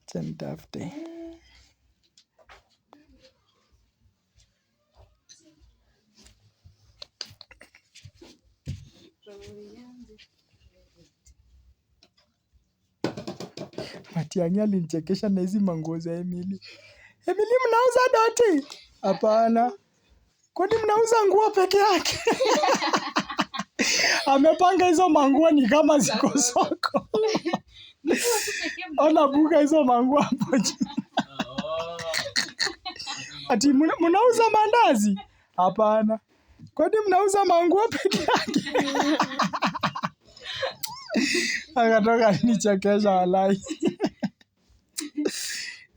Acha nitafute. Matiang'i alinichekesha na hizi manguo za Emily. Emily, mnauza doti? Hapana. Kwani mnauza nguo peke yake? Amepanga hizo manguo ni kama ziko soko. Ona buga hizo manguo hapo juu. Ati mnauza mandazi? Hapana. Kwani mnauza manguo peke yake? Akatoka alinichekesha walai.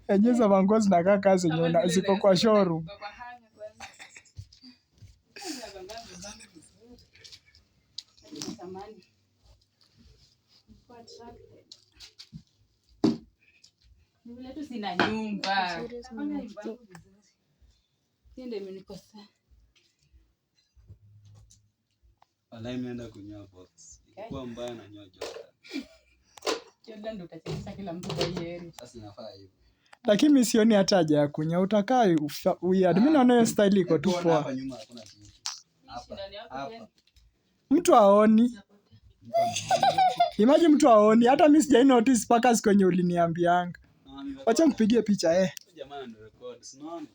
Enyewe za manguo zinakaa kazi zenye ziko kwa showroom. Vile tu sina nyumba. Napanga nyumba yangu vizuri. Hiyo ndio imenikosea. Walai mimi naenda kunyoa box. Ikikuwa mbaya nanyoa Jordan. Jordan ndio utachekesha kila mtu kwa hii area. Sasa inafaa hivyo. Lakini mi sioni hata haja ya kunyoa. Utakaa weird. Mi naona hiyo style iko tu Hebu ona poa. hapa nyuma hakuna kitu. Hapa. Shida ni hapo Hapa. tena. Mtu aoni. Imagine mtu aoni. Hata mi sijai notice mpaka siku yenye uliniambianga. Wacha nikupigie picha eh. Jamaa anarecord, si unaona?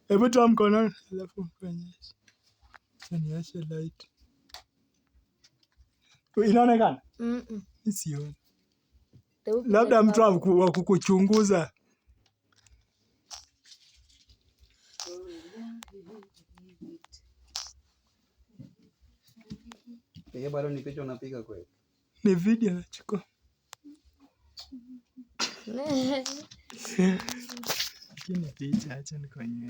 Hebu toa mkono alafu nikuonyeshe. Acha niwashe light. Inaonekana? Mm-mm. Mi sioni. Hebu piga Labda tu mtu hapo. wa kukuchunguza. Pekee bado ni picha unapiga kweli. Ni video nachukua. Lakini picha acha nikuonyeshe.